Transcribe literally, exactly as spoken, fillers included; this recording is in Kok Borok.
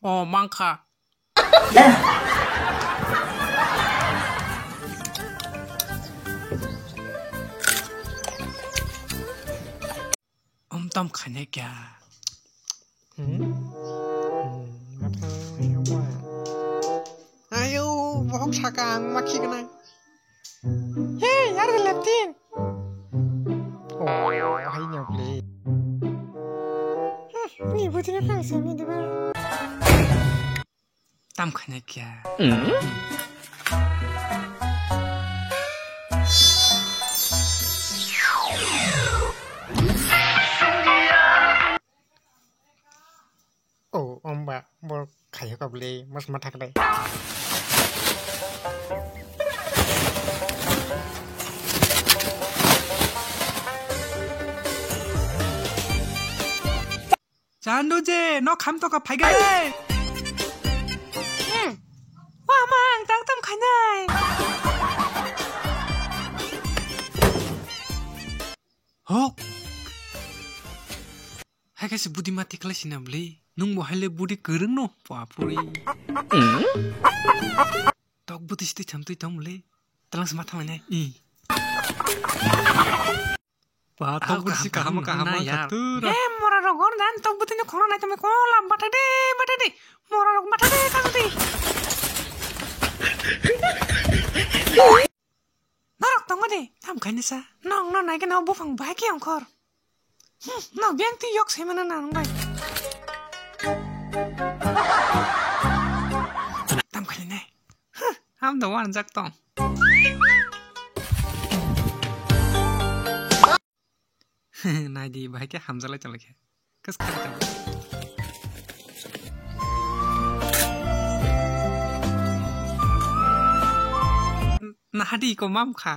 O mankha. Om tam khane kya? Hmm? Hmm, mathang yang wa. Ayo, bohong saka ang makhi kena. Hey, yar leptin. Oh, hai nyok le. Hmm, ni bujine kang sami deba. Tam khane kya? Oh, omba, bol khayo ka bole, mas mathak dai. Chandu je, no kham to ka phai gai. Hmm. Wa ma ang tang tam khanai. Hok. Hai kaisa budi mati khlai sina bwle. Nung bo haile budi kwrwng no, papuri. Tok bwtwi sitwi chamtwi tong bwle. Talang se matha mane. I. Pa, tok bwtwi si kaham kaham na ya. Eh, mora rok gor dan tok bwtwi ni khorang nai tongmai kolam batha de, batha de. Mora rok batha de, kang de. Norok tongo de, tam khaini sa. Nong no nai khe no buphang bai khe ongkhor. Hmm, no beng ti yok se mana nang bai. Tam khaini nai. Huh, am do wan jak tong. Nai di, bahai khe hamjalai tonglaikha. Kas kha tong. Nahadi ko mam kha.